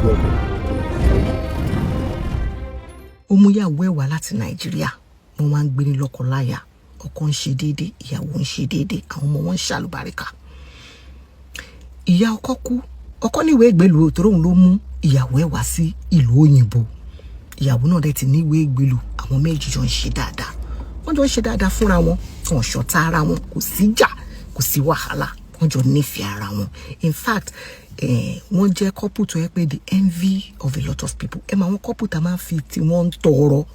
Welcome. Ó mú ìyàwó ẹ̀ wá láti Nàìjíríà. Wọ́n wá ń gbé ní lọ́kọláya. Ọkọ ń ṣe déédéé, ìyàwó ń ṣe déédéé, àwọn ọmọ wọn ń ṣàlùbáríkà. Ìyá ọkọ kú. Ọkọ níwèé ìgbélùú, torí òun ló mú ìyàwó ẹ̀ wá sí ìlú òyìnbó. Ìyàwó náà dẹ̀ ti níwèé ìgbélùú. Àwọn méjì jọ ń ṣe dáadáa, wọ́n jọ ń ṣe dáadáa fúnra wọn. Wọn ṣọ̀tá ara wọn, kò sí jà, kò sí wàhálà, wọ́n jọ nífẹ̀ẹ́ ara wọn. In fact, wọ́n jẹ́ couple tó yẹ pé the envy of a lot of people. Ẹ máa wọn couple tá máa ń fi tí wọ́n ń tọrọ,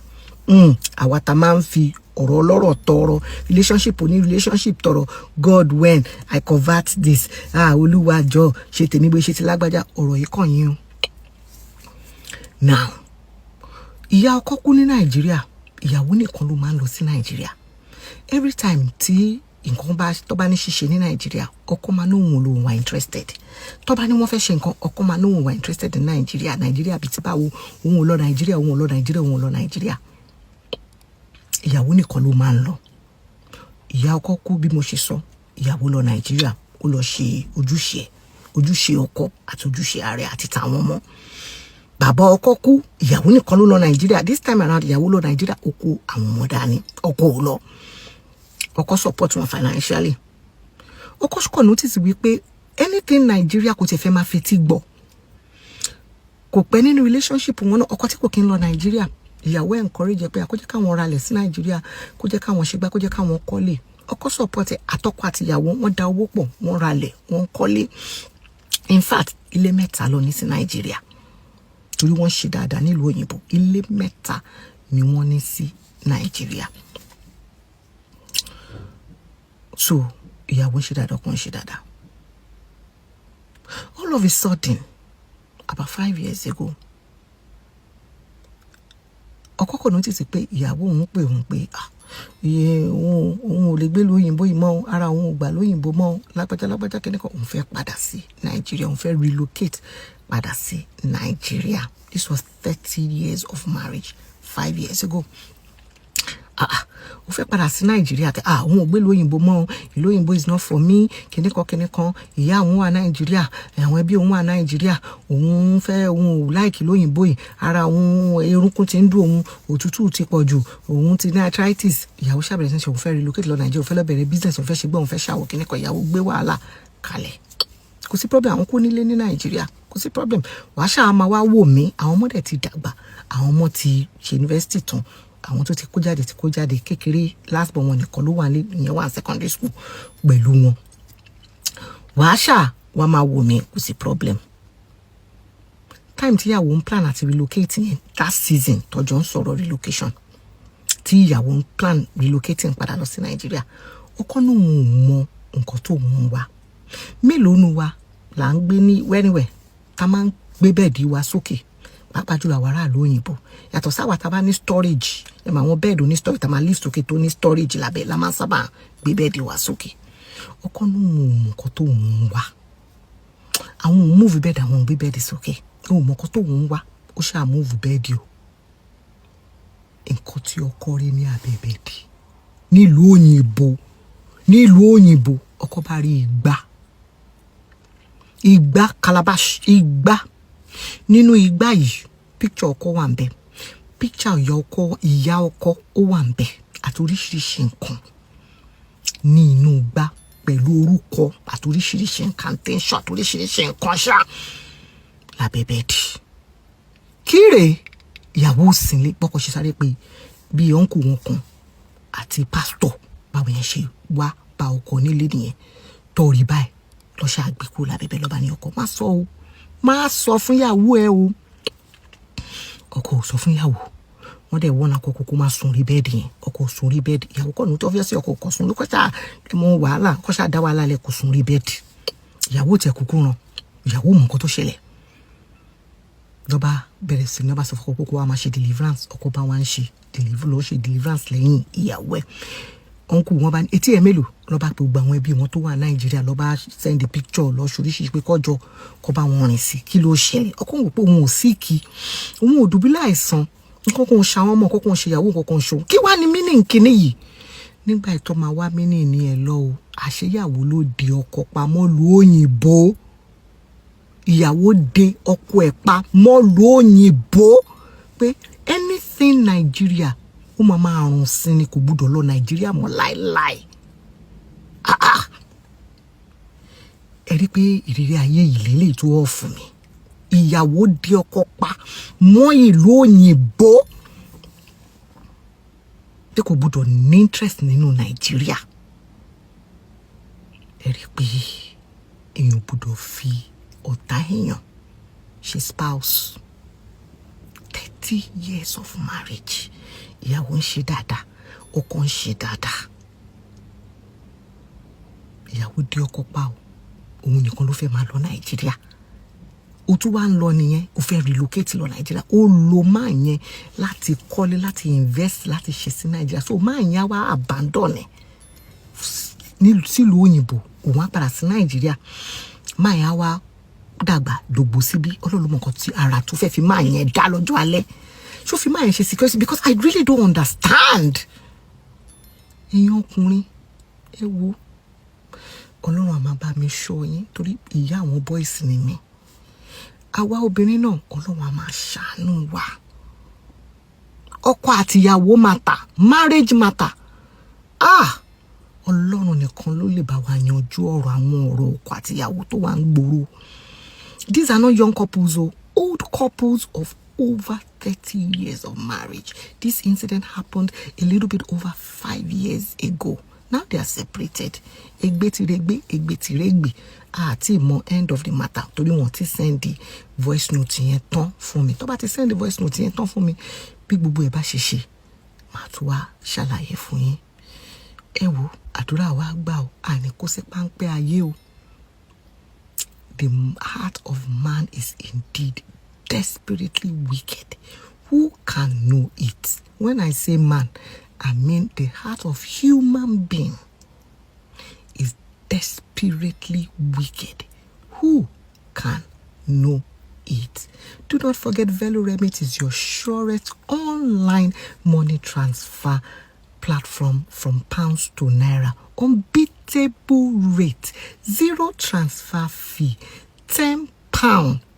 àwa tá máa ń fi ọ̀rọ̀ ọlọ́rọ̀ tọrọ, relationship oní relationship tọrọ. "God, when I convert this, ah, Olúwa, jọ ṣe tèmi bó ṣe ti lágbájá." Ọ̀rọ̀ yìí kàn yín o. Now, ìyá ọkọ kú ní Nàìjíríà. Ìyàwó nìkan ló máa ń lọ sí Nàìjíríà. Every time tí nǹkan bá tó bá ní ṣíṣe ní Nàìjíríà, ọkọ máa ní òun lòun wà interested. Tó bá ní wọ́n fẹ́ ṣe nǹkan, ọkọ máa ní òun wà interested ní Nàìjíríà. Nàìjíríà bíi ti báwo? Òun ò lọ Nàìjíríà, òun ò lọ Nàìjíríà, òun ò lọ Nàìjíríà. Ìyàwó nìkan ló máa ń lọ. Ìyá ọkọ kú, bí mo ṣe sọ. Ìyàwó lọ Nàìjíríà, ó lọ ṣe ojúṣe ẹ̀, ojúṣe ọkọ àti ojúṣe ààrẹ àti tàwọn ọmọ. Bàbá ọkọ kú. Ìyàwó nìkan ló lọ Nàìjíríà. This time around, ìyàwó lọ Nàìjíríà, ó kó àwọn ọmọ dání, ọkọ ò lọ. Ọkọ support wọn financially. Ọkọ kò notice wípé anything Nàìjíríà, kò tiẹ̀ fẹ́ máa fetí gbọ́. Kò pẹ́ nínú relationship wọn náà, ọkọ tí kò kí ń lọ Nàìjíríà, ìyàwó encourage pé kó jẹ́ káwọn ralẹ̀ sí Nàìjíríà, kó jẹ́ káwọn ṣe gbá, kó jẹ́ káwọn kọ́lé. Ọkọ support ẹ̀. Àtọkọ àti ìyàwó, wọ́n da owó pọ̀, wọ́n ralẹ̀, wọ́n kọ́lé. In fact, ilé mẹ́ta lọ ní sí Nàìjíríà, torí wọ́n ṣe dáadáa nílùú òyìnbó. Ilé mẹ́ta ni wọ́n ní sí Nàìjíríà. So ìyàwó ń ṣe dáadáa, ọkọ ń ṣe dáadáa. All of a sudden, about 5 years ago, ọkọ kò notice pé ìyàwó òun pè òun pé, "Ah, iye òun ò lè gbé lóyìnbó yìí mọ́, ara òun ò gbà lóyìnbó mọ́, lágbájá lágbájá kẹ́nìkan, òun fẹ́ padà sí Nàìjíríà, òun fẹ́ relocate padà sí Nàìjíríà." This was 30 years of marriage, 5 years ago. "Ah ah, ó fẹ́ padà sí Nàìjíríà. Ah, òun ò gbé lóyìnbó mọ́, ìlú òyìnbó is not for me," kìnìkan kìnìkan. Ìyá òun wà Nàìjíríà, àwọn ẹbí òun wà Nàìjíríà, òun fẹ́, òun ò like lóyìnbó yìí, ara òun, erunkun ti ń dùn òun, òtútù ti pọ̀ jù, òun ti ní arthritis. Ìyàwó ṣàbẹ̀rẹ̀ sí ṣe òun fẹ́ relocate lọ Nàìjíríà, òun fẹ́ lọ bẹ̀rẹ̀ business, òun fẹ́ ṣe gbọ́, òun fẹ́ ṣàwọ̀ kìnìkan. Ìyàwó gbé wàhálà kalẹ̀. "Kò sí problem, àwọn kò nílé ní Nàìjíríà, kò sí problem, wàá ṣáà máa wá wò mí." Àwọn ọmọdé ti dàgbà, àwọn ọmọ ti ṣe yunifásitì tán. Àwọn tó ti kó jáde ti kó jáde. Kékeré, last born wọn nìkan ló wà ní, ìyẹn wà secondary school pẹ̀lú wọn. "Wàá ṣáà wàá máa wò mí, kò sí problem." Time tíyàwó ń plan àti relocate yẹn, that season tọjọ́ ń sọ̀rọ̀ relocation, tí ìyàwó ń plan relocating padà lọ sí Nàìjíríà, ọkọ náà ò mọ nǹkan tó ń wá. Mélòó nu wa là ń gbé ní wẹ́niwẹ̀ tá máa ń gbé bed wa sókè, pàápàá jùlọ àwọn aráàlú òyìnbó? Yàtọ̀ sáwà tá a bá ní storage ẹ̀ mọ̀, àwọn bed ní storage tá a máa lift sókè, tó ní storage lábẹ́, la máa ń sábà gbé bed wa sókè. Ọkọ náà ò mọ nǹkan tó ń wá. Àwọn ò move bed, àwọn ò gbé bed sókè, ò mọ nǹkan tó ń wá. Ó ṣáà move bed o. Nǹkan tí ọkọ rí ní abẹ́ bed nílùú òyìnbó, nílùú òyìnbó, ọkọ bá rí igbá, igbá calabash, igbá. Nínú igbá yìí, picture ọkọ wà ń bẹ, picture ìyá ọkọ, ìyá ọkọ ó wà ń bẹ, àti oríṣiríṣi nǹkan ní inú igbá pẹ̀lú orúkọ àti oríṣiríṣi nǹkan tẹ́ńṣọ̀ àti oríṣiríṣi nǹkan ṣá lábẹ́ bed. Kíre ìyàwó òsínlé bọ́kọ ṣe sáré pé bíi uncle wọn kan àti pásítọ̀, báwo yẹn ṣe wá bá ọkọ nílé nìyẹn. Tọ́ọ̀rì báyìí lọ́ṣà àgbékù lábẹ́bẹ́ lọ́ba ní, "Ọkọ, má sọ o, má sọ fún ìyàwó ẹ o." Ọkọ ò sọ fún ìyàwó. Wọ́n dẹ̀ wọ́n akọkọ kó má sùn rí bed yẹn. Ọkọ ò sùn rí bed. Ìyàwó kọ́ ní tó fẹ́ sí, ọkọ kò sùn ló kọ́ṣà mọ wàhálà, kọ́ṣà dá wàhálà lẹ, kò sùn rí bed. Ìyàwó tẹ kúkú ràn, ìyàwó mọ nǹkan tó ṣẹlẹ̀. Lọ́ba bẹ̀rẹ̀ sí ní ọba sọ fún ọkọ kó wá máa ṣe deliverance. Ọkọ bá wá ń ṣe deliver, lọ́ ṣe deliverance lẹ́yìn ìyàwó ẹ̀. Uncle wọn bá ní etí ẹ̀ mélòó. Lọ́ba pé gbogbo àwọn ẹbí wọn tó wà Nàìjíríà, lọ́ba send the picture lọ ṣoríṣiríṣi pé kọjọ kọ́ bá wọn rìn sí kí ló ṣẹlẹ̀. Ọkọ wò pé òun ò sick, òun ò dùbúlẹ̀ àìsàn, nǹkan kan ò ṣe àwọn ọmọ, nǹkan kan ò ṣe ìyàwó, nǹkan kan ò ṣòun. Kí wàá ní meaning kíní yìí? Nígbà ìtọ́ máa wá meaning ní ẹ lọ o, àṣeyàwó ló di ọkọ pamọ́ lu òyìnbó. Ìyàwó de ọkọ ẹ̀ pa mọ́ lóyìnbó pé anything Nigeria, ó máa máa rùn sí ni, kò gbúdọ̀ lọ Nàìjíríà mọ́ láéláé. Ah ah, ẹ rí pé ìrírí ayé yìí lélẹ́yìí tó wọ̀ fún mi. Ìyàwó di ọkọ pa mọ́ ìlú òyìnbó pé kò gbúdọ̀ ní interest nínú Nàìjíríà. Ẹ rí pé èèyàn gbúdọ̀ fi ọ̀tá èèyàn ṣe spouse. 30 years of marriage, ìyàwó ń ṣe dáadáa, ọkọ ń ṣe dáadáa, ìyàwó dé ọkọ pa o, òun nìkan ló fẹ́ máa lọ Nàìjíríà. O tún wá ń lọ nìyẹn, o fẹ́ relocate lọ Nàìjíríà. Ó lo máa yẹn láti kọ́lé, láti invest, láti ṣe sí Nàìjíríà. So máa yẹn á wá abandon ẹ̀ sílùú òyìnbó, òun á padà sí Nàìjíríà. Máa yẹn á wá dàgbà dògbò síbí. Ọlọ́run mọ̀ nǹkan tí ara tó fẹ́ fi máa yẹn dá lọ́jọ́ alẹ́. Ṣó fi máa yẹn ṣe security? Because I really don't understand. Ẹ̀yin ọkùnrin, ẹ wo, Ọlọ́run á máa bá mi ṣọ́ yín, torí ìyá àwọn boys ni mí. Àwa obìnrin náà, Ọlọ́run á máa ṣàánú wa. Ọkọ àtìyàwó matter, marriage matter. Ah, Ọlọ́run nìkan ló lè bá wa yanjú ọ̀rọ̀ àwọn ọ̀rọ̀ ọkọ àtìyàwó tó wà ń gbòòrò. These are not young couples o, old couples of over 30 years of marriage. This incident happened a little bit over 5 years ago. Now they are separated. Egbe ti regbe, egbe ti regbe. Àti mọ end of the matter torí wọ́n ti send the voice note yẹn tán fún mi. Tó bá ti send the voice note yẹn tán fún mi, bí gbogbo ẹ̀ bá ṣe ṣe, màá tún wá ṣàlàyé fún yín. Ẹ wo, àdúrà wa gbà o, àní kó sí páńpẹ́ ayé o. The heart of man is indeed desperately wicked. Who can know it? When I say man, I mean the heart of human being is desperately wicked. Who can know it? Do not forget, VeloRemit is your surest online money transfer platform from pounds to naira. Unbeatable rate, zero transfer fee, £10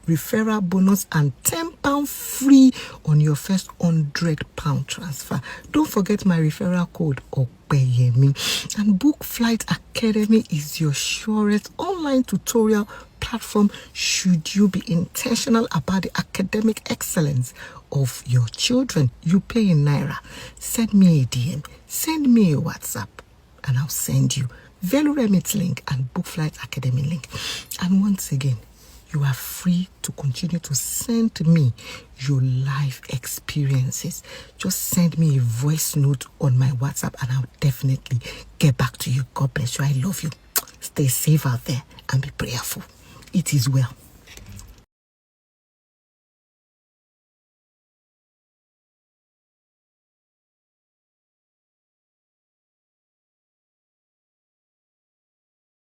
referral bonus and £10 free on your first £100 transfer. Don't forget my referral code, Opeyemi. And Book Flight Academy is your surest online tutorial platform should you be intentional about the academic excellence of your children. You pay in naira. Send me a DM, send me a WhatsApp, and I'll send you VeloRemit link and Book Flight Academy link. And once again, you are free to continue to send me your life experiences. Just send me a voice note on my WhatsApp and I'll definitely get back to you. God bless you. I love you. Stay safe out there and be prayerful. It is well.